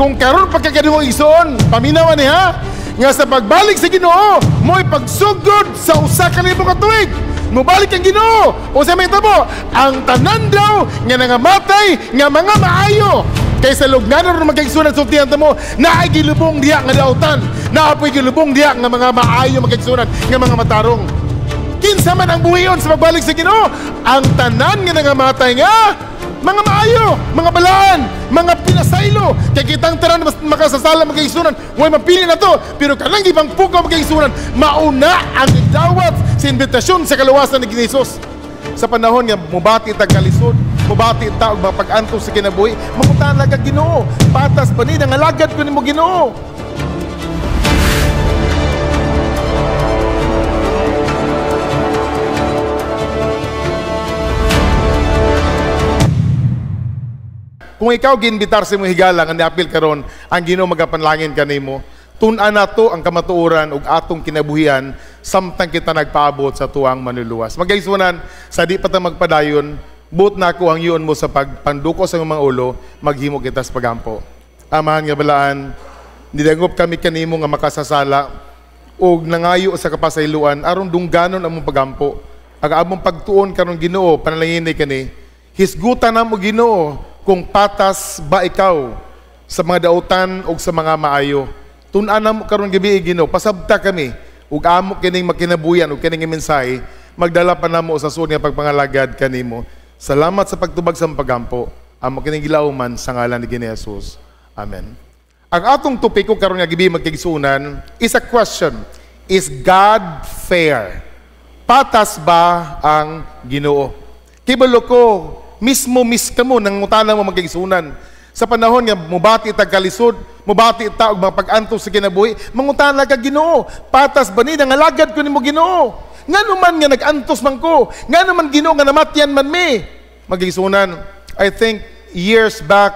Kung karon pagkakadungog, igsoon, paminawan ni ha, nga sa pagbalik sa Ginoo, mo'y pagsugod sa 1,000 ka tuig. Mubalik ang Ginoo. Unsa may tabo? Ang tanan daw nga nangamatay nga mga maayo. Kay sa lugnanon ron magkaigsunan, sultihan ta mo, naay gilubong diha nga dautan, naapoy gilubong diha nga mga maayo magkaigsunan, nga mga matarong. Kinsa man ang buhion sa pagbalik sa Ginoo? Ang tanan nga nangamatay nga mga maayo, mga balaan, mga pinasaylo. Kay kitang tanan mas makasasala magkaigsunan, way mapili na to, pero kanang ibang pukaw magkaigsunan, mauna ang dawat sa imbitasyon sa kaluwasan ni Jesus. Sa panahon nga mubati ta kalisod, mubati ta og mapag-antos sa kinabuhi, mangutana ka Ginoo, patas ba ni nangalagad ko nimo Ginoo? Kung ikaw giinbitar sa imong higala nga niapil karon, ang Ginoo magapanlangin kanimo. Tun-an nato ang kamatuoran ug atong kinabuhian samtang kita nagpaabot sa tuang manluluwas. Magkaigsunan, sa di pa ta magpadayon, buot nako ang yun mo sa pagpanduko sa imong mga ulo, maghimo kita sa pagampo. Amahan nga balaan, nidangop kami kanimo nga makasasala ug nangayo sa kapasayloan aron dungganon among pagampo. Ang among pagtuon karon Ginoo, panalangini kani. Hisgutan namo Ginoo kung patas ba ikaw sa mga dautan o sa mga maayo. Tun-an namo karon gabi Ginoo, pasabta kami ug amo kining makinabuyan ug kining mensahe magdala pa namo sa suod nga pagpangalagad kanimo. Salamat sa pagtubag sa pagampo. Amo kining gilauman sa ngalan ni Ginoo Jesus. Amen. Ang atong topiko karon nga gabi magkaigsuonan is a question. Is God fair? Patas ba ang Ginoo? Kibalo ko mismo mis kamo nangutana mo magkaigsuonan. Sa panahon nga mubati ta kalisod, mubati ta og mapag-antos sa kinabuhi, mangutana ka Ginoo, patas ba ni nangalagad ko nimo Ginoo? Ngano man nga nag-antos man ko? Ngano man Ginoo nga namatyan man mi? Magkaigsuonan, I think years back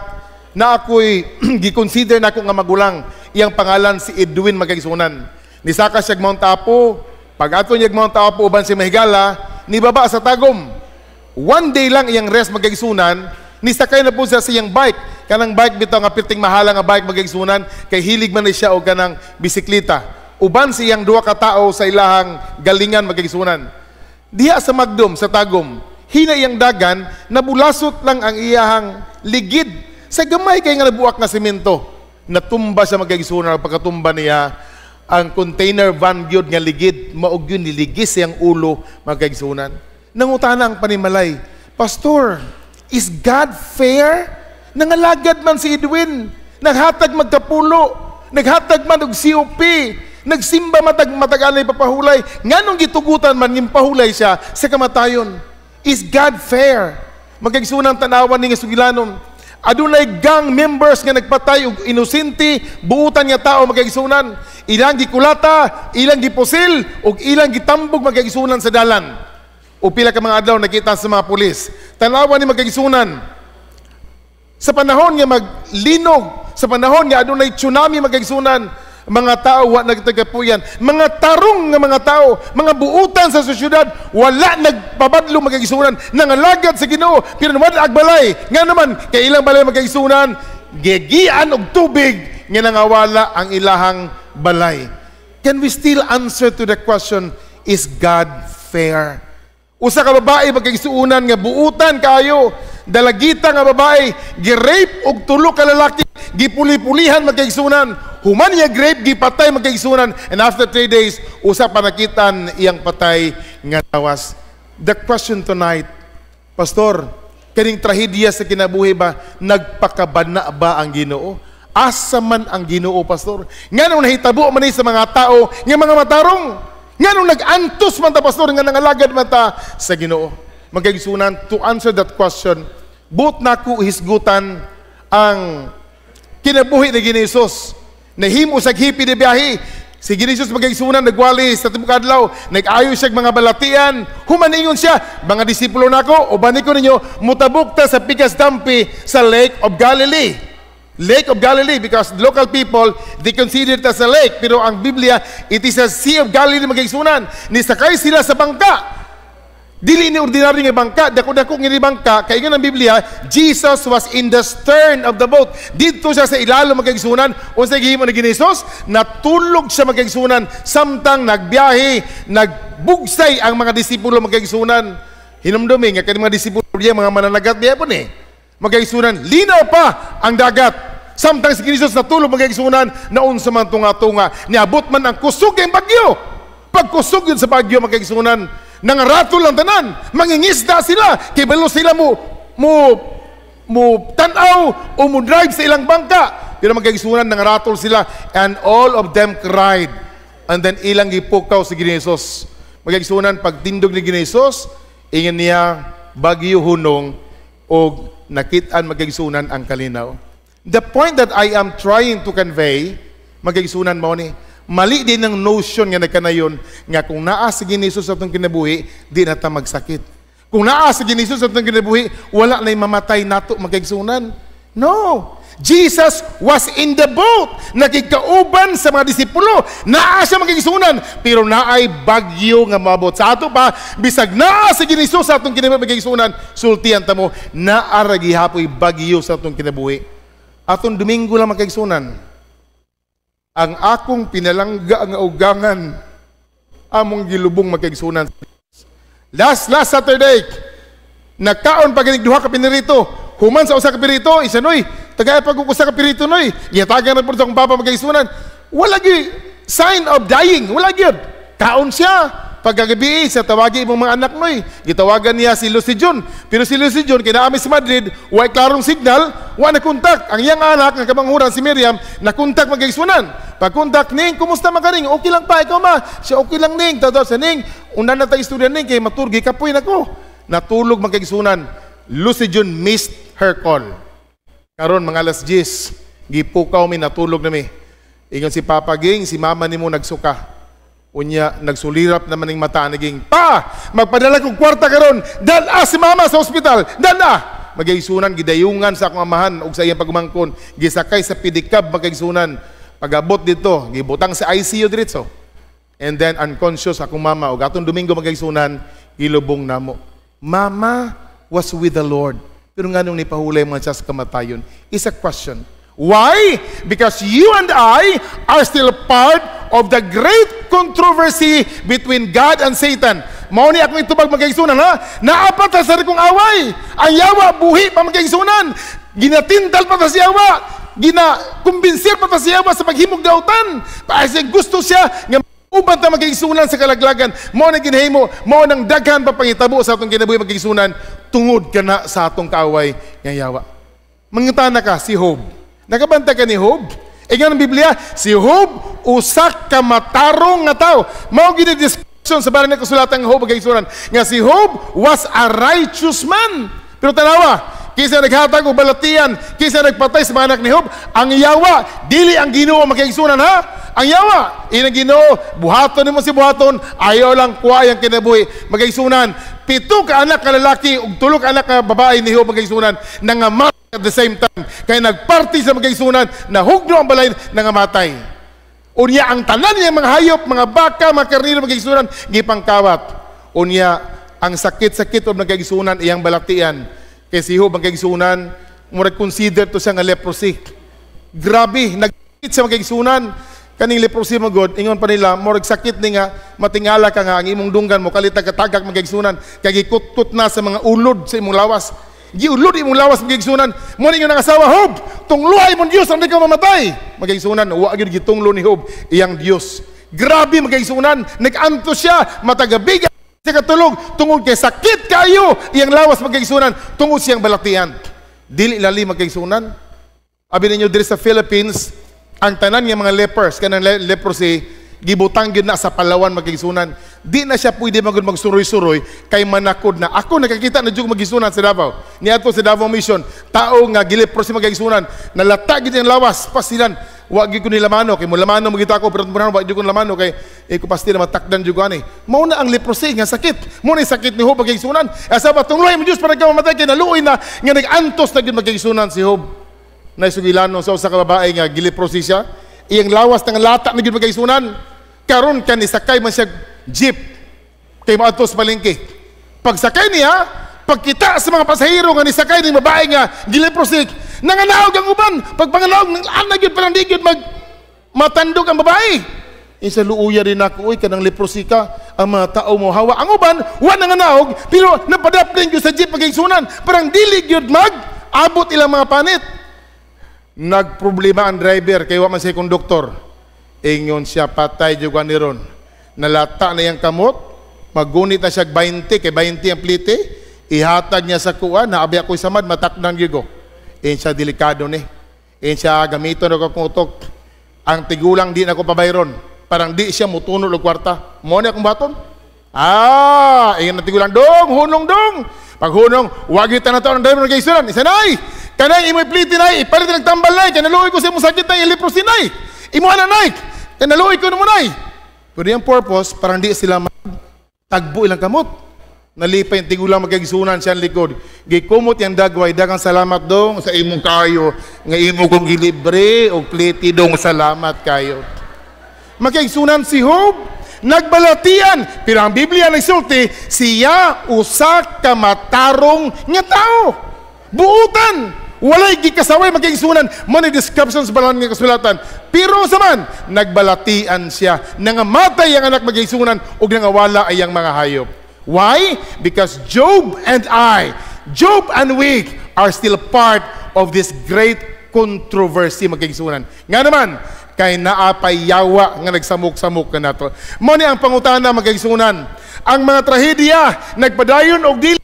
na ako'y gi-consider nako nga magulang, iyang pangalan si Edwin magkaigsuonan. Nisaka siya Mount Apo, pag ato niya Mount Apo uban si Mahigala, nibaba sa Tagum. One day lang iyang rest magkaigsunan, nisakay na po siya sa iyang bike. Kanang bike bitaw nga pirting mahala nga bike magkaigsunan, kay hilig man ni siya og kanang bisikleta. Uban sa iyang duha ka tawo sa ilahang galingan magkaigsunan. Diha sa Magdum, sa Tagum, hina iyang dagan, nabulasot lang ang iyahang ligid. Sa gamay kay nga nabuak nga semento, natumba siya magkaigsunan. Pagkatumba niya, ang container van gyud nga ligid, maog yun niligis siyang ulo magkaigsunan. Nangutana ang panimalay, Pastor, is God fair? Nangalagad man si Edwin, naghatag magkapulo, naghatag man og COP, nagsimba matag matagalay papahulay, nganong gitugutan man yung pahulay siya sa kamatayon? Is God fair? Magkaigsunan tanawan ni nga sugilanon, adunay gang members nga nagpatay og inosente, buutan nga tao magkaigsunan, ilang gikulata, ilang gipusil, ug ilang gitambog magkaigsunan sa dalan. O pila ka mga adlaw nakita sa mga pulis. Tanawan ni magkaigsunan, sa panahon nga maglinog, sa panahon nga adunay tsunami magkaigsunan, mga tao wa nagtagapuyan, mga tarong nga mga tao, mga buutan sa sosyedad, wala nagpabadlong magkaigsunan, nangalagad sa Ginoo, pero wala agbalay. Nga naman, kay ilang balay magkaigsunan, gigian og tubig nga nangawala ang ilahang balay. Can we still answer to the question, is God fair? Usa ka babae magkaigsuonan nga buutan kaayo, dalagita nga babae, gi-rape og tulo ka lalaki, gipuli-pulihan magkaigsuonan, human niya grape gipatay magkaigsuonan, and after 3 days usa pa nakitan iyang patay nga lawas. The question tonight, Pastor, kaning trahedya sa kinabuhi ba, nagpakabana ba ang Ginoo? Asa man ang Ginoo, Pastor? Nganong nahitabo man ni sa mga tao nga mga matarong? Nganong nag-antos man ta, Pastor, nga nangalagad man ta sa Ginoo? Magkaigsunan, to answer that question, buot nako hisgutan ang kinabuhi ni Ginoo Jesus. Nahimo sa hipi ni biyahe. Si Ginoo Jesus magkaigsunan nagwali sa tibuok adlaw, nag-ayo siya mga balatian, humaningon siya, mga disipulo nako, uban ko ninyo, mutabok ta sa pikas dampi sa Lake of Galilee. Lake of Galilee, because local people, they consider it as a lake. Pero ang Biblia, it is a Sea of Galilee magkaigsunan. Nisakay sila sa bangka. Dili ni ordinaryo nga bangka, dako-dako nga ni bangka, kay ingon ang Biblia, Jesus was in the stern of the boat. Didto siya sa ilalom, mga kaigsuonan. Unsa gihimo ni Jesus? Natulog siya, mga kaigsuonan, samtang nagbiyahe, nagbugsay ang mga disipulo, mga kaigsuonan. Hinumdumi nga kani mga disipulo diya mga mananagat diya po ni. Mga kaigsuonan, linaw pa ang dagat. Samtang si Jesus natulog, mga kaigsuonan, naunsa man tunga-tunga, niabot man ang kusog ang bagyo. Pagkusog yun sa bagyo, mga kaigsuonan, nangaratol ang tanan, mangingisda sila, kay balo sila mo tan-aw o mo drive sa ilang bangka. Pero, mga kaigsuonan, nangaratol sila and all of them cried. And then ilang gipukaw si Ginoong Jesus. Mga kaigsuonan, pagtindog ni Ginoong Jesus, ingon niya, "Bagyo, hunong," og nakit-an, mga kaigsuonan, ang kalinaw. The point that I am trying to convey, mga kaigsuonan, mao ni, mali din ang notion nga nagkanayon nga kung naa si Ginoong Jesus sa atong kinabuhi, di na ta magsakit. Kung naa si Ginoong Jesus sa atong kinabuhi, wala na mamatay nato, mga kaigsuonan. No. Jesus was in the boat. Nakikauban sa mga disipulo. Naa siya, mga kaigsuonan, pero naay bagyo nga maabot. Sa ato pa, bisag naa si Ginoong Jesus sa atong kinabuhi, mga kaigsuonan, sultian ta mo, naa ra gihapoy bagyo sa atong kinabuhi. Atong Domingo lang, mga kaigsuonan, ang akong pinalangga nga ugangan among gilubong, mga kaigsuonan. Last last Saturday, nagkaon pa ganig duha ka pinirito. Human sa usa ka pirito, isa noy, tagay pag usa ka pirito noy. Gihatagan na pud sa akong papa, mga kaigsuonan. Wala gyud sign of dying, wala gyud. Kaon siya. Pagkagabi sa tawagi imong mga anak noy. Gitawagan niya si Lucy John. Pero si Lucy John kay naa sa Madrid, way klarong signal, wa na kontak. Ang iyang anak nga kamanghuran si Miriam na kontak, mga kaigsuonan. Pag kontak, "Ning, kumusta man ka ning?" "Okay lang pa, ikaw ma?" Siya, "Okay lang ning." Tawag sa ning, "Una na tayo istorya ning kay maturgi kapoy nako." Natulog, mga kaigsuonan. Lucy June missed her call. Karon mga alas 10, gipukaw mi, natulog na mi. Ingon si Papa, "Ging, si mama nimo nagsuka." Unya, nagsulirap naman ning mata naging, "Pa, magpadala kog kwarta karon. Dala si mama sa ospital. Dala." Mga kaigsuonan, gidayungan sa akong amahan ug sa iyang pagumangkon. Gisakay sa pedicab, mga kaigsuonan. Pag-abot dito, gibutang sa ICU diretso. And then unconscious akong mama ug atong Domingo, mga kaigsuonan, gilubong namo. Mama was with the Lord. Pero nganong nipahulay man siya sa kamatayon? Is a question. Why? Because you and I are still part of the great controversy between God and Satan. Mao ni akong itubag, mga kaigsuonan, ha? Naa pa ta sa kong away. Ang yawa buhi pa, mga kaigsuonan. Ginatintal pa ta si yawa. Gina kumbinsier pa ta si yawa sa paghimog dautan. Paasi gusto siya nga uban ta, mga kaigsuonan, sa kalaglagan. Mao na ginahimo, mao nang daghan pa pangitabo sa atong kinabuhi, mga kaigsuonan, tungod kana sa atong kaaway nga yawa. Mangutana ka si Job. Nakabanta ka ni Job? Ingon ang Biblia, si Job usa ka matarong nga tao. Mao gini description sa banal na kasulatan ng Job, mga kaigsuonan, nga si Job was a righteous man. Pero tanawa, kinsa naghatag og balatian, kinsa nagpatay sa mga anak ni Job? Ang yawa, dili ang Ginoo, mga kaigsuonan, ha? Ang yawa, inang Ginoo, "Buhaton nimo si buhaton, ayaw lang kuha ang kinabuhi." Mga kaigsuonan, pito ka anak ka lalaki ug tulo ka anak ka babae ni Job, mga kaigsuonan, nangamatay at the same time. Kay nagparty sa mga kaigsuonan, nahugno ang balay, nangamatay. Unya ang tanan niya mga hayop, mga baka, mga karnero, mga kaigsuonan, gipangkawat. Unya ang sakit-sakit og mga kaigsuonan iyang balatian. Kay si Job, mga kaigsuonan, murag consider to siya nga leprosy. Grabe, nagkit sa mga kaigsuonan. Kaning leprosy mo god, ingon pa nila, murag sakit ni nga matingala ka nga ang imong dunggan mo kalit katagak, mga kaigsuonan, kay gikutkot na sa mga ulod sa imong lawas. Giulod imong lawas, mga kaigsuonan. Mo ninyo nang asawa, "Job, tungluhay mo Dios ang di ka mamatay." Mga kaigsuonan, wa gyud gitunglo ni Job iyang Dios. Grabe, mga kaigsuonan, nag-antos siya, matagabi siya katulog tungod kay sakit kayo iyang lawas, mga kaigsuonan, tungod siyang balatian. Dili lali, mga kaigsuonan. Abi ninyo diri sa Philippines, ang tanan nga mga lepers kanang leprosy gibutang gyud na sa Palawan, mga kaigsuonan. Di na siya pwede magud magsuroy-suroy kay manakod na. Ako nakakita na jud, mga kaigsuonan, sa Davao. Niadto sa Davao Mission, tao nga gileprosy, mga kaigsuonan, nalata gid ang lawas pasilan. Wa gyud ko nila mano kay mo lamano mo ako pero wa gyud ko lamano kay eh, ko pasti na matakdan jud ko ani. Mao na ang leprosy nga sakit. Mao na sakit ni Job, mga kaigsuonan. Asa ba tungloy mo Dios para ka mamatay kay naluoy na nga nag-antos na gyud, mga kaigsuonan, si Job. Naisugilano sa usa ka babae nga gileprosy siya. Iyang lawas nang lata na gyud, mga kaigsuonan. Karon kan isakay man siya jeep kay moadto sa palengke. Pagsakay niya, pagkita sa mga pasahero nga nisakay ning babae nga gileprosy, nanganaog ang uban. Pagpanganaog, anag yun parang di yun mag matandog ang babae. Isa luuya rin ako, uy, kanang leprosy ka, ang mga tao mo hawa. Ang uban, wa nanganaog, pero napadapling yun sa jeep pagigsunan. Parang dili yun mag abot ilang mga panit. Nagproblema ang driver, kay wa man siya konduktor. Ingon siya, patay jud ni ron. Nalata na yang kamot, magunit na siya 20, kay 20 ang plite, ihatag niya sa kuha, naabi ako'y samad, matakdan gyud ko. Ingon siya, delikado ni. Ingon siya, gamiton ako akong utok. Ang tigulang di na ko pabayron. Parang di siya mutunol og kwarta. Mo ni akong baton. Ah, ingon ang tigulang, "Dong, hunong dong." Paghunong, wag na to ang driver ng kaisuran. Isa nay, kanang imoy plite nay, ipalit ng tambal nay, kanaluoy ko sa imong sakit nay, leprosy nay. Imo na nay, kanaluoy ko namo nay. Pero yung purpose, parang di sila tagbo ilang kamot. Nalipay yung tigulang, magkaigsunan siya ang likod. Gikumot yung dagway, "Daghang salamat dong sa imong kayo, nga imo kong gilibre, og pliti dong, salamat kayo." Magkaigsunan, si Job, nagbalatian, pero ang Biblia nagsulti, siya usa ka matarong nga tao. Buutan, walay gikasaway, magkaigsunan, mo ni description sa balaan nga kasulatan. Pero sa man, nagbalatian siya, nangamatay ang anak, magkaigsunan, ug nangawala ay ang mga hayop. Why? Because Job and I, Job and we are still part of this great controversy, magkaigsunan. Nga naman, kay naapay yawa nga nagsamok-samok ka nato. Mo ni ang pangutana, magkaigsunan. Ang mga trahedya nagpadayon og dili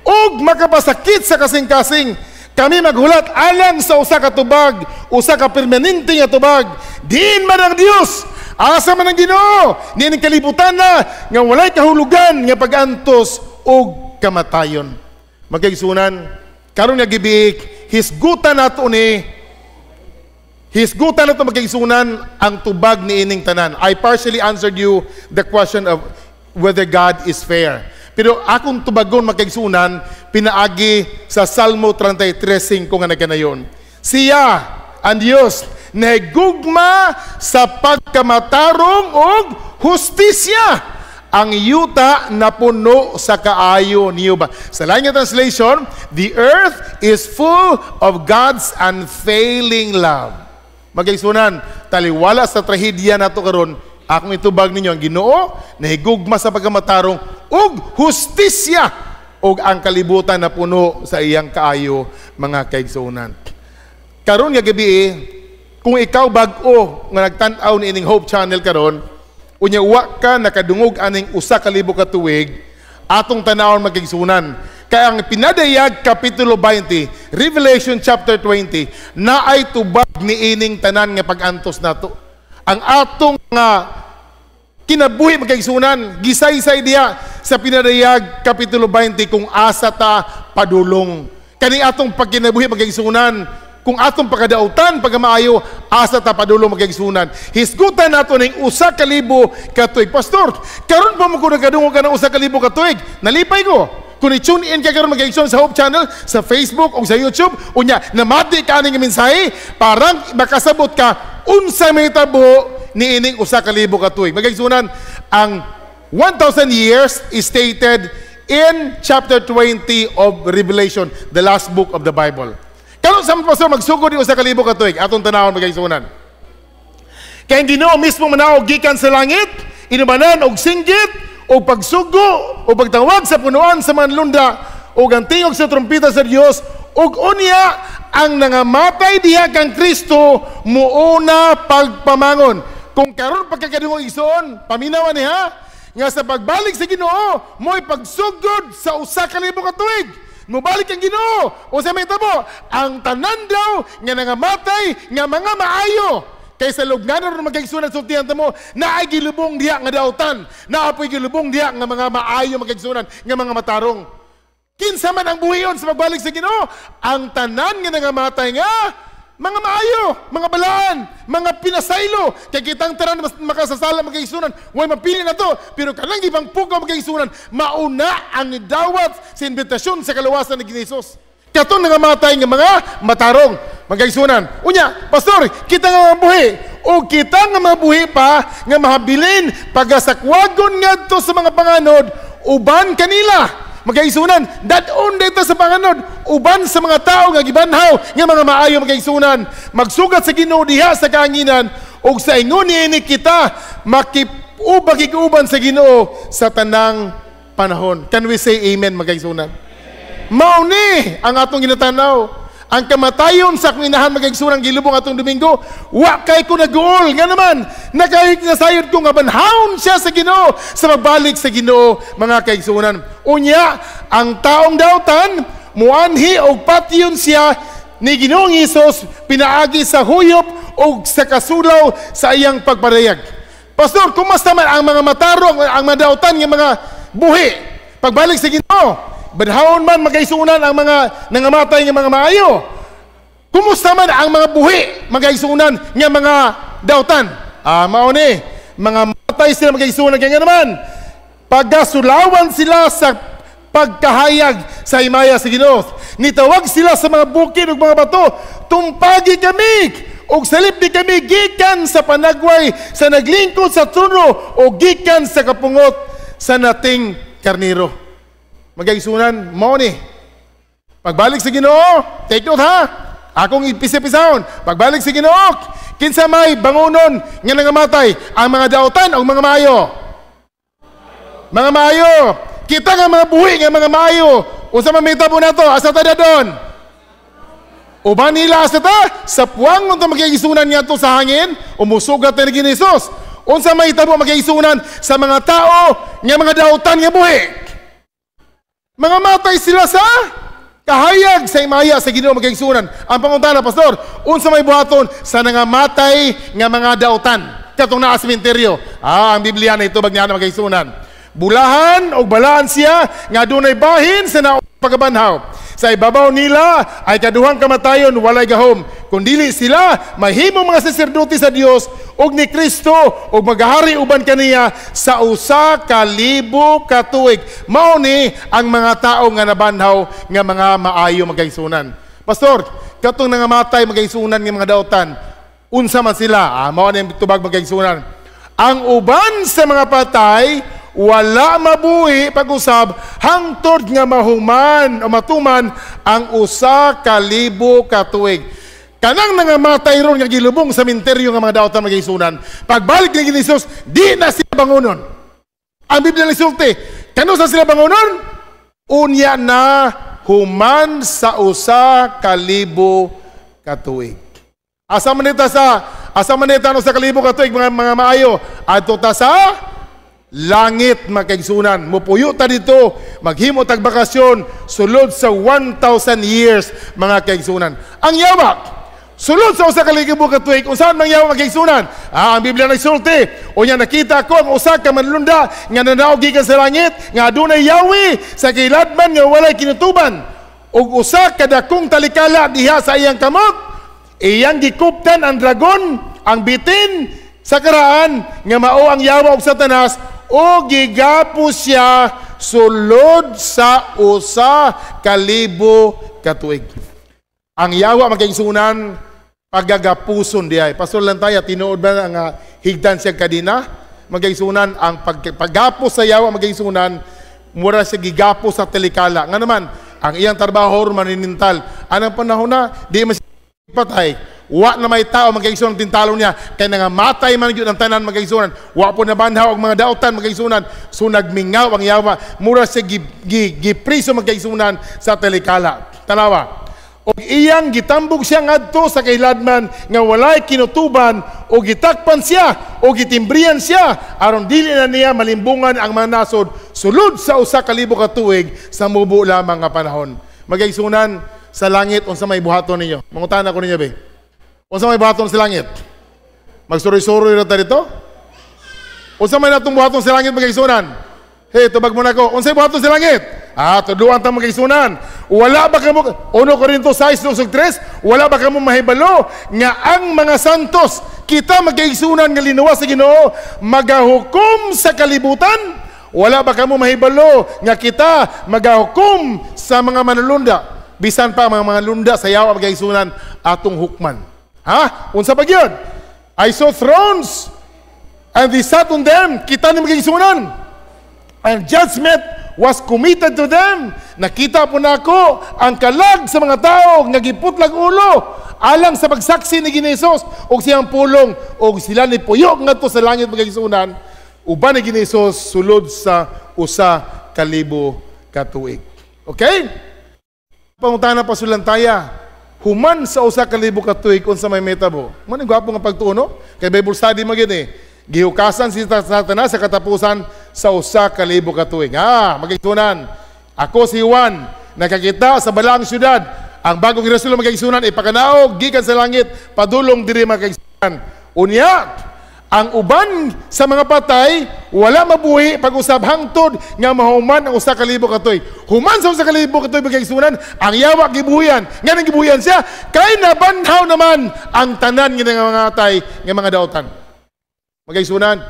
og makapasakit sa kasing-kasing. Kami maghulat alang sa usa ka tubag, usa ka permanente nga tubag. Diin man ang Dios? Asa man ang Ginoo? Niining kalibutan na nga walay kahulugan nga pag-antos og kamatayon. Magkaigsunan, karon nga gabi, hisgutan nato ni hisgutan nato, magkaigsunan, ang tubag ni ining tanan. I partially answered you the question of whether God is fair. Pero akong tubagon, magkaigsunan, pinaagi sa Salmo 33:5 nga nagkanayon. Siya, ang Dios, nahigugma sa pagkamatarong og hustisya. Ang yuta napuno sa kaayo niyo ba? Sa lain nga translation, "The earth is full of God's unfailing love." Magkaigsunan, taliwala sa trahedya nato karon, akong itubag ninyo ang Ginoo nahigugma sa pagkamatarong ug hustisya ug ang kalibutan na puno sa iyang kaayo, mga kaigsuonan. Karon nga gabi, kung ikaw bag-o nga nagtan-aw ni ining Hope Channel karon, unya wa ka nakadungog aning 1000 ka tuig, atong tanawon, magkaigsunan. Kay ang Pinadayag kapitulo 20, Revelation chapter 20, naay tubag ni ining tanan nga pag-antos nato. Ang atong nga kinabuhi, magkaigsunan, gisaysay diya sa Pinadayag kapitulo 20 kung asa ta padulong. Kani atong pagkinabuhi, magkaigsunan, kung atong pagkadautan, pagkamaayo, asa ta padulong, magkaigsunan? Hisgutan nato ning 1000 ka tuig. "Pastor, karon pa mo ko nagkadungog ka ng 1000 ka tuig." Nalipay ko. Kung i-tune in ka karon, magkaigsunan, sa Hope Channel, sa Facebook o sa YouTube, unya namati ka aning mensahe, parang makasabot ka unsa may tabo ni ining 1000 ka tuig. Magkaigsunan, ang 1,000 years is stated in chapter 20 of Revelation, the last book of the Bible. Karon sa pastor magsugod yung 1000 ka tuig, atong tanawon, magkaigsunan. Kay ang Ginoo mismo manaog gikan sa langit, inubanan og singgit, og pagsugo, o pagtawag sa punuan sa manlunda, og ang tingog sa trumpeta sa Dios, ug unya ang nangamatay diha kang Kristo muuna pagpamangon. Kung karon pagkakadungog, igsoon, paminawan niya nga sa pagbalik sa Ginoo, mo'y pagsugod sa 1000 ka tuig. Mubalik ang Ginoo. O sa may tabo, ang tanan daw nga nangamatay nga mga maayo. Kay sa lugnanon ron, magkaigsunan, sultihan ta mo, naay gilubong diha nga dautan. Naapoy gilubong diha nga mga maayo, magkaigsunan, nga mga matarong. Kinsa man ang buhion sa pagbalik sa Ginoo? Ang tanan nga nangamatay nga mga maayo, mga balaan, mga pinasaylo. Kay kitang tanan mas makasasala, magkaigsunan, way mapili na to. Pero kanang ibang pugaw, magkaigsunan, mauna ang nidawat sa imbitasyon sa kaluwasan ni Jesus. Katong nangamatay nga mga matarong, magkaigsunan. Unya, "Pastor, kita nga mga buhi o kita nga mga buhi pa nga mahabilin pagasakwagon ngadto sa mga panganod," Uban kanila. Magkaigsunan, dad-on dito sa panganod, uban sa mga tao nga gibanhaw, nga mga maayo, magkaigsunan, magsugat sa Ginoo diha sa kahanginan, ug sa ingon niini kita makipubag uban sa Ginoo sa tanang panahon. Can we say amen, magkaigsunan? Mao ni ang atong ginatanaw. Ang kamatayon sa akong inahan, magkaigsunan, gilubong atong Domingo, wa kay ko naguol. Nga naman, nakahig na sayod ko nga banhawon siya sa Ginoo sa magbalik sa Ginoo, mga kaigsunan. Unya, ang taong dautan, muanhi og patyon siya ni Ginoong Hesus pinaagi sa huyop o sa kasulaw sa iyang pagpadayag. Pastor, kumusta man ang mga matarong, ang mga dautan nga mga buhi? Pagbalik sa Ginoo, banhawon man, magkaigsunan, ang mga nangamatay nga mga maayo. Kumusta man ang mga buhi, magkaigsunan, nga mga dautan? Ah, mao ni, mga matay sila, magkaigsunan, kaya nga naman, pagkasulawan sila sa pagkahayag sa himaya sa Ginoo. Nitawag sila sa mga bukid ug mga bato, "Tumpagi kami ug salibdi kami gikan sa panagway sa naglingkod sa trono o gikan sa kapungot sa nating karniro." Magkaigsunan, mao ni. Pagbalik sa Ginoo, take note ha. Akong ipisa-pisahon. Pagbalik sa Ginoo, kinsa may bangunon nga nangamatay, ang mga dautan o mga maayo? Mga maayo. Kita nga mga buhi nga mga maayo. Unsa man mahitabo nato? Asa ta doon? Uban nila asa ta? Sa puwang unta, magkaigsunan, ngadto sa hangin, umusugat na ni Jesus. Unsa mahitabo, magkaigsunan, sa mga tao nga mga dautan nga buhi? Mga matay sila sa kahayag sa himaya sa Ginoo, magkaigsunan. Ang pangutana, "Pastor, unsa may buhaton sa nangamatay nga mga dautan katong naa sa sementeryo?" Ah, ang Biblia na ito niya, magkaigsunan. Bulahan o balaan siya nga dunay bahin sa naunang pagkabanhaw. Sa ibabaw nila ay kaduhang kamatayon walay gahom. Kundili sila mahimong mga saserdote sa Dios ug ni Kristo ug magahari uban kaniya sa 1,000 ka tuig. Mao ni ang mga tao nga nabanhaw nga mga maayo, magkaigsunan. Pastor, katong nangamatay, magkaigsunan, nga mga dautan, unsa man sila? Ah, mao ni ang tubag, magkaigsunan. Ang uban sa mga patay wala mabuhi pag-usab hangtod nga mahuman o matuman ang 1,000 ka tuig. Kanang nangamatay ron nga gilubong sa minteryo nga mga dautan, magkaigsunan, pagbalik ni Jesus, di na sila bangunon. Ang Biblia nagsulti, kanus-a sila bangunon? Unya na human sa 1,000 ka tuig. Asa man nita sa 1,000 ka tuig, mga maayo? Adto ta sa langit, magkaigsunan. Mupuyo ta dito, maghimo tag bakasyon sulod sa 1,000 years, mga kaigsunan. Ang yawa, sulod sa 1,000 ka tuig, unsaon mang yawa, magkaigsunan? Ah, ang Biblia nagsulti, unya nakita ko ang usa ka manlunda nga nanaog gikan sa langit nga adunay yawi sa kahiladman nga walay kinutuban ug usa ka dakong talikala diha sa iyang kamot. Iyang gikuptan ang dragon, ang bitin sa karaan nga mao ang yawa ug Satanas, o gigapos siya sulod sa 1,000 ka tuig. Ang yawa, magkaigsunan, pagagapuson diay. Pastor lang tayo, tinuod ba nga higdan siya kadina? Magkaigsunan, ang paggapos sa yawa, magkaigsunan, mura siya gigapos sa talikala. Nga naman, ang iyang trabaho maninintal. Anang panahon na, di man patay. Wa na may tao, magkaigsunan, tintalo niya. Kay nangamatay man gyud ang tanan, magkaigsunan. Wa po nabanhaw ang mga dautan, magkaigsunan. So nagmingaw ang yawa. Mura siya gipriso, magkaigsunan, sa talikala. Tanawa. O iyang gitambog siya ngadto sa kahiladman nga walay kinutuban o gitakpan siya o gitimbriyan siya aron dili na niya malimbungan ang mga nasod sulod sa 1,000 ka tuig sa mubo lamang nga panahon. Magkaigsunan, sa langit, unsa may buhaton ninyo? Mangutana ko ninyo be. Unsa may buhaton sa langit? Magsuroy-suroy ra ta dito? Unsa may natong buhaton sa langit, magkaigsunan? Hey, tubag mo na ko. Unsay buhaton sa langit? Ah, tuduan ta, magkaigsunan. Wala ba kamo 1 Corinto 6:3, wala ba kamo mahibalo nga ang mga santos, kita, magkaigsunan, nga linuwas sa Ginoo, magahukom sa kalibutan? Wala ba kamo mahibalo nga kita magahukom sa mga manulunda? Bisan pa mga manulunda sa yawa, magkaigsunan, atong hukman. Ha? Unsa pa gyud? I saw thrones and they sat on them. Kita ni, magkaigsunan. And judgment was committed to them. Nakita po nako ang kalag sa mga tao nga giputlag ulo alang sa pagsaksi ni Ginoong Hesus ug siyang pulong, ug sila ni puyo ngadto sa langit, mga kaigsuonan, uban ni Ginoong Hesus sulod sa 1,000 ka tuig. Okay? Pangutana pasulantaya, human sa 1,000 ka tuig, unsa may mahitabo? Mao ni gwapo nga pagtuo, no? Kay Bible study man gyud eh. Gihukasan si Satanas sa katapusan sa 1,000 ka tuig. Ah, mga kaigsuonan. Ako si Juan, nakakita sa balaang syudad. Ang bagong Jerusalem, mga kaigsuonan, ipakanaog gikan sa langit padulong diri, mga kaigsuonan. Unya, ang uban sa mga patay wala mabuhi pag-usab hangtod nga mahuman ang 1,000 ka tuig. Human sa 1,000 ka tuig, mga kaigsuonan, ang yawa gibuhian. Nga nang gibuhian siya kay nabanhaw naman ang tanan nga mga atay nga mga dautan. Mga kaigsuonan,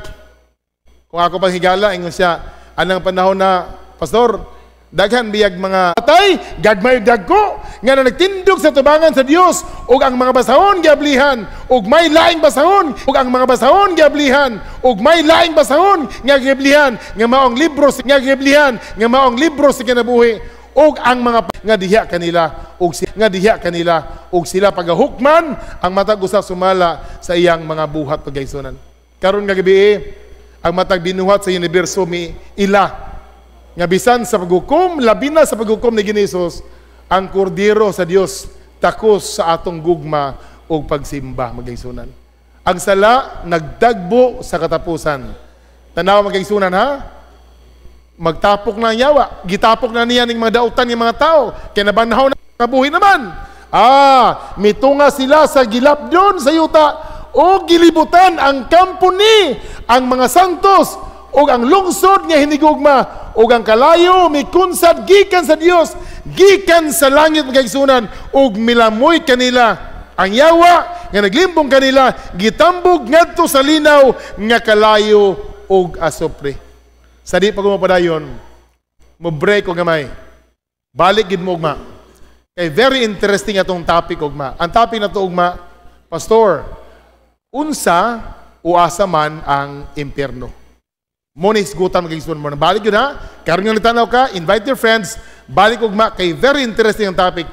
kung ako pang higala, ingon siya, anang panahon na, "Pastor, daghan biyag mga patay, gagmay dagko, nga na nagtindog sa tubangan sa Dios, ug ang mga basahon giablihan, ug may laing basahon, ug ang mga basahon giablihan, ug may laing basahon nga giablihan, nga maong libro nga giablihan, nga maong libro sa kinabuhi, ug ang mga nga diha kanila ug si, nga diha kanila ug sila pagahukman ang matag usa sumala sa iyang mga buhat." Pagkaigsuonan, karon nga gabi, ang matag binuhat sa universo mi ila nga bisan sa paghukom, labi na sa paghukom ni Ginoong Hesus, ang kordero sa Dios takos sa atong gugma ug pagsimba, mga kaigsuonan. Ang sala nagdagbo sa katapusan. Tanaw, mga kaigsuonan, ha? Magtapok na ang yawa. Gitapok na niya ning mga dautan ng mga tao. Kaya nabanhaw na, kabuhi naman. Ah, mitunga sila sa gilapdon sa yuta o gilibutan ang kampo ni ang mga santos o ang lungsod nga hinigugma, ug ang kalayo mikunsad gikan sa Dios gikan sa langit, mga kaigsuonan, ug milamoy kanila. Ang yawa nga naglimbong kanila gitambog ngadto sa linaw nga kalayo ug asupre. Sa di pa ko mapadayon, mo break og gamay, balik gid mo ugma kay very interesting atong topic ugma. Ang topic na to ugma, "Pastor, unsa o asa man ang impyerno?" Mo ni hisgutan, mga kaigsuonan mo. Balik yun ha. Karon nga tanaw ka, invite your friends, balik ugma kay very interesting ang topic.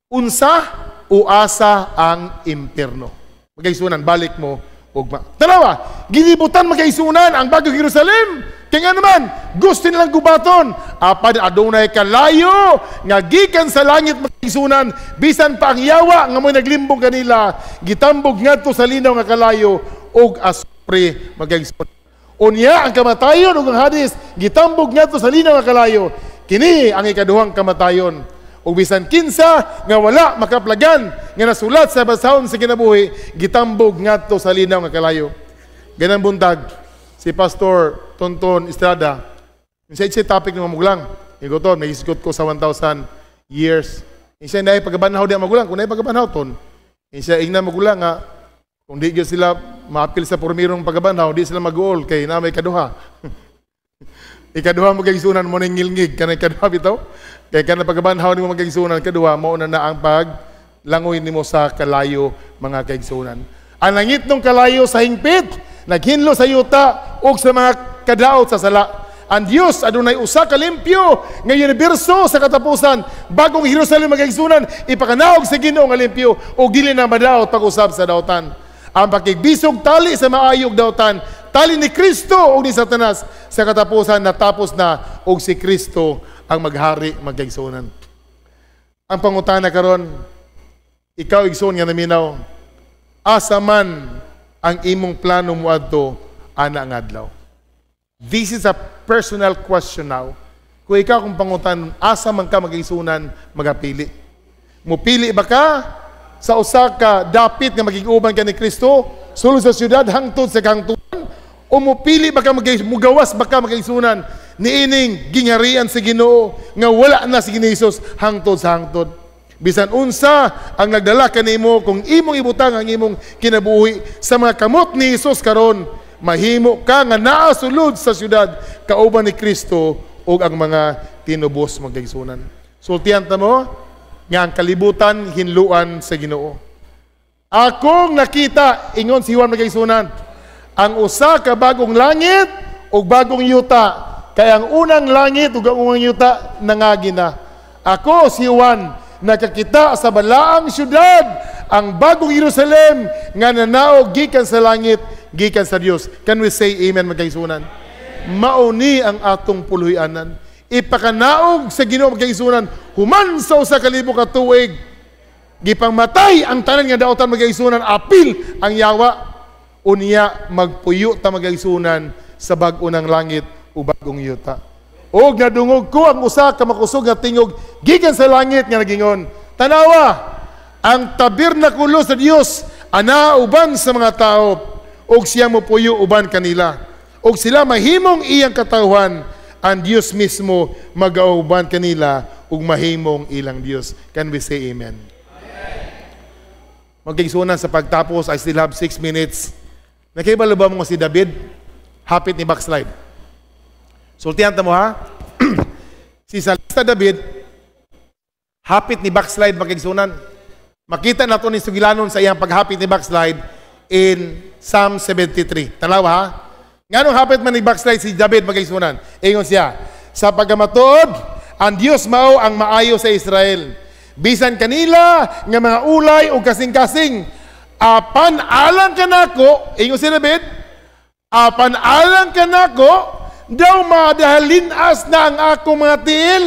Unsa o asa ang impyerno? Mga kaigsuonan, balik mo ugma. Tanawa, gilibutan, mga kaigsuonan, ang bagong Jerusalem. Kaya nga naman, gusto nilang gubaton. Apan adunay kalayo nga gikan sa langit, mga kaigsuonan, bisan pa ang yawa nga mo'y naglimbong kanila, gitambog ngadto sa linaw nga kalayo ug asupre, mga kaigsuonan. Unya ang kamatayon ug ang Hades gitambog ngadto sa linaw nga kalayo. Kini ang ikaduhang kamatayon. Ug bisan kinsa nga wala makaplagan nga nasulat sa basahon sa kinabuhi gitambog ngadto sa linaw nga kalayo. Ganang buntag si Pastor Tonton Estrada sa siya topic ng magulang. Igoton, may isgot ko sa 1,000 years. Siya na pagabanhaw di ang magulang. Kung na pagabanhaw ton, siya ingna magulang nga kung di gyud sila maapil sa purmirong pagabanhaw, di sila mag-uol kay na may kaduha. Ikaduha mo, kaigsuonan, mo ning ngilngig kanay kaduha bitaw. Kay kana pagabanhaw nimo, mga kaigsuonan, kaduha mao na na ang pag langoy nimo sa kalayo, mga kaigsuonan. Ang langit ng kalayo sa hingpit, naghinlo sa yuta ug sa mga kadaot sa sala. Ang Dios adunay usa ka limpyo nga universo sa katapusan. Bagong Jerusalem, mga kaigsuonan, ipakanaog sa Ginoo nga limpyo ug dili na madaot pag-usab sa dautan. Ang pakigbisog tali sa maayog dautan, tali ni Kristo ug ni Satanas sa katapusan natapos na ug si Kristo ang maghari, mga kaigsuonan. Ang pangutana karon, ikaw igsoon nga naminaw, asa man ang imong plano moadto ana nga adlaw? This is a personal question now. Kung ikaw kung pangutan, asa man ka, mga kaigsuonan, magapili? Mupili ba ka sa usa ka dapit nga magig-uban ka ni Kristo sulod sa syudad hangtod sa kahangturan, o mupili ba ka mugawas ba ka, mga kaigsuonan, niining gingharian sa Ginoo nga wala na si Ginoo Jesus hangtod sa hangtod? Bisan unsa ang nagdala kanimo, kung imong ibutang ang imong kinabuhi sa mga kamot ni Jesus karon, mahimo ka nga naa sulod sa syudad kauban ni Kristo ug ang mga tinubos, mga kaigsuonan. Sultian ta mo nga ang kalibutan hinluan sa Ginoo. "Akong nakita," ingon si Juan, mga kaigsuonan, "ang usa ka bagong langit ug bagong yuta." Kay ang unang langit ug ang unang yuta nangagi na. Ako si Juan, nakakita sa balaang syudad, ang bagong Jerusalem nga nanaog gikan sa langit, gikan sa Dios. Can we say amen, mga kaigsuonan? Mauni ang atong puluy-anan. Ipakanaog sa Ginoo, mga kaigsuonan, human sa 1000 ka tuig, gipangmatay ang tanan nga daotan, mga kaigsuonan, apil ang yawa. Unya magpuyo ta, mga kaigsuonan, sa bag-o ng langit o bagong yuta. Og nadungog ko ang usa ka makusog nga tingog gikan sa langit nga nagingon, "Tanawa, ang tabernakulo sa Dios ana uban sa mga tao ug siya mopuyo uban kanila. Ug sila mahimong iyang katawhan, ang Dios mismo magauban kanila ug mahimong ilang Dios." Can we say amen? Mga kaigsuonan, sa pagtapos, I still have 6 minutes. Nakibalo ba mo si David, hapit ni backslide? Sultihan ta mo ha? Si Salmista David, hapit ni backslide, mga kaigsuonan. Makita nato ni sugilanon sa iyang paghapit ni backslide in Psalm 73. Tanawa ha? Nganong hapit man ni backslide si David, mga kaigsuonan? Ingon siya, "Sa pagkamatuod, ang Dios mao ang maayo sa Israel. Bisan kanila nga mga ulay o kasing-kasing, apan alang kanako," ingon si David, "apan alang kanako, daw madahalinas na ang akong mga tiil.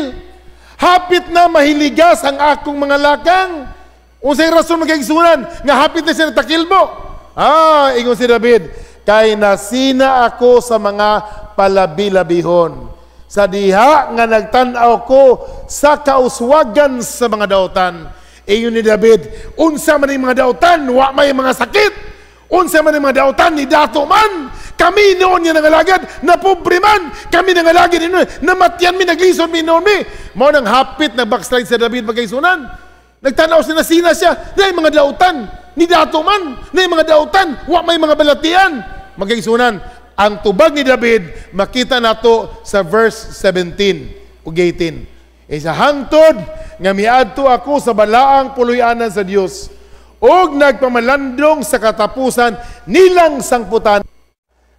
Hapit na mahiligas ang akong mga lakang." Unsay rason, mga kaigsuonan, nga hapit na siya nagtakilbo? Ah, ingon si David, "Kay nasina ako sa mga palabilabihon. Sa diha nga nagtan-aw ko sa kauswagan sa mga dautan." Ingon ni David, unsa man yung mga dautan, wa may mga sakit. Unsa man yung mga dautan, ni dato man. Kami noon nga nangalagad, na pobre man. Kami nangalagad noon, namatyan mi, naglisod mi noon mi. Mao nang hapit na backslide sa David, mga kaigsuonan. Nagtanaw siya, nasina siya, na mga dautan, ni dato man, na mga dautan, wa may mga balatian. Mga kaigsuonan, ang tubag ni David, makita nato sa verse 17 ug 18. "E sa hangtod nga miadto ako sa balaang puloy-anan sa Dios ug nagpamalandong sa katapusan nilang sangputan.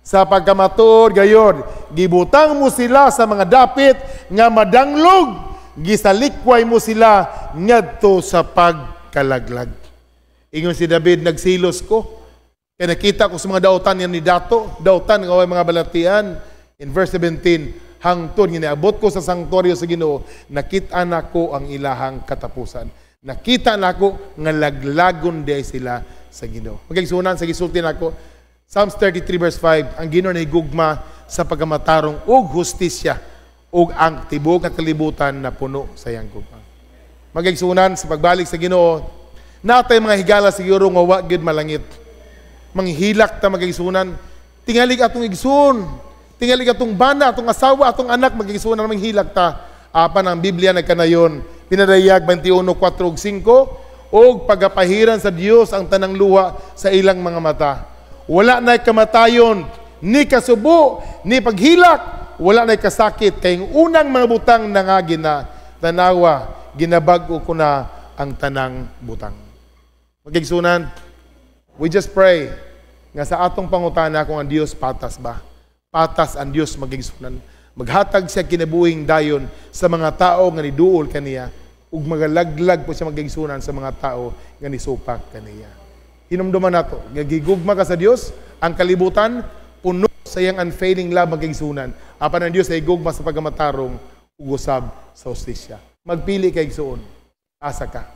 Sa pagkamatuod gayon, gibutang mo sila sa mga dapit nga madanglog, gisalikway mo sila ngadto sa pagkalaglag." Ingon si David, "Nagsilos ko. Kaya nakita ko sa mga dautan yan ni Dato, dautan nga way mga balatian." In verse 17, "Hangtod nga niabot ko sa sanktuaryo sa Ginoo, nakita nako ang ilahang katapusan. Nakita nako nga laglagon di sila sa Ginoo." Mga kaigsuonan, sa gisulti nako, Psalms 33 verse 5, ang Ginoo nahigugma sa pagkamatarong ug hustisya ug ang tibuok nga kalibutan na puno sa iyang gugma. Mga kaigsuonan, sa pagbalik sa Ginoo, natay mga higala siguro nga wa gyud malangit. Manghilak ta, mga kaigsuonan. Tingalig atong igsoon, tingalig atong bana, atong asawa, atong anak, mga kaigsuonan, manghilak ta. Apan ang Biblia nagkanayon, Pinadayag 21:4 ug 5, "Og pagapahiran sa Dios ang tanang luha sa ilang mga mata. Wala na kamatayon, ni kasubo, ni paghilak, wala na kasakit, kay ang unang mga butang nangagi na. Tanawa, ginabag-o ko na ang tanang butang." Mga kaigsuonan, we just pray nga sa atong pangutana kung ang Dios patas ba. Patas ang Dios, mga kaigsuonan. Maghatag siya kinabuhing dayon sa mga tao nga niduol kaniya ug magalaglag po siya, mga kaigsuonan, sa mga tao nga nisupak kaniya. Hinumduman nato nga gigugma ka sa Dios, ang kalibutan puno sa iyang unfailing love, mga kaigsuonan. Apan ang Dios ay gugma sa pagkamatarong ug usab sa hustisya. Magpili kay igsuon. Asa ka?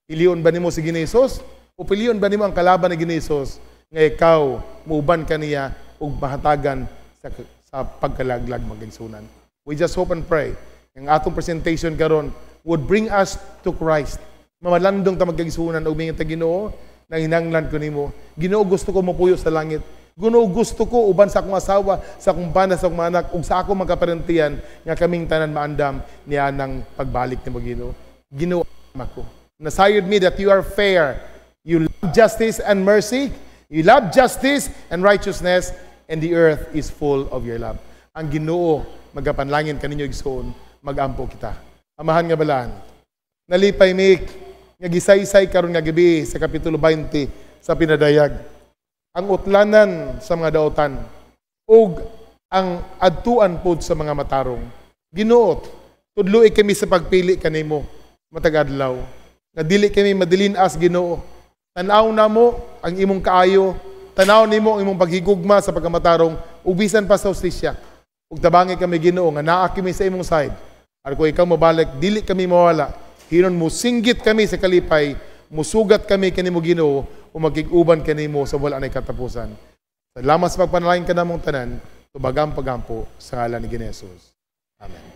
Pilion ba nimo si Ginoo Hesus o pilion ba nimo ang kalaban ni Ginoo Hesus nga ikaw muuban kaniya ug mahatagan sa pagkalaglag, mga kaigsuonan? We just hope and pray ang atong presentation karon would bring us to Christ. Mamalandong ta, mga kaigsuonan, ug mingon ta, "Ginoo, nanginanglan ko nimo. Ginoo, gusto ko mapuyo sa langit. Ginoo, gusto ko uban sa akong asawa, sa akong bana, sa akong mga anak, ug sa akong mga kaparentiyan nga kaming tanan maandam niya ng pagbalik nimo, Ginoo. Ginoo, ako. Nasayod me that you are fair. You love justice and mercy. You love justice and righteousness, and the earth is full of your love." Ang Ginoo magapanlangin kaninyo, igsoon, magampo kita. Amahan nga balaan, nalipay mi nga gisaysay karon nga gabi sa kapitulo 20 sa Pinadayag ang utlanan sa mga dautan ug Ang adtuan pod sa mga matarong. Ginoo, tudloi kami sa pagpili kanimo matag adlaw. Nga dili kami madilin-as, Ginoo. Tan-aw namo ang imong kaayo, tanaw nimo ang imong paghigugma sa pagkamatarong ug bisan pa sa hustisya. Ug tabangi kami, Ginoo, nga naa kami sa imong side. Aron kung ikaw mabalik, dili kami mawala. Hinon musinggit kami sa kalipay, musugat kami kanimo, Ginoo, ug magkig-uban kanimo sa wala nay katapusan. Salamat sa pagpanalangin kanamong tanan, tubag ang pagampo sa ngalan ni Jesus. Amen.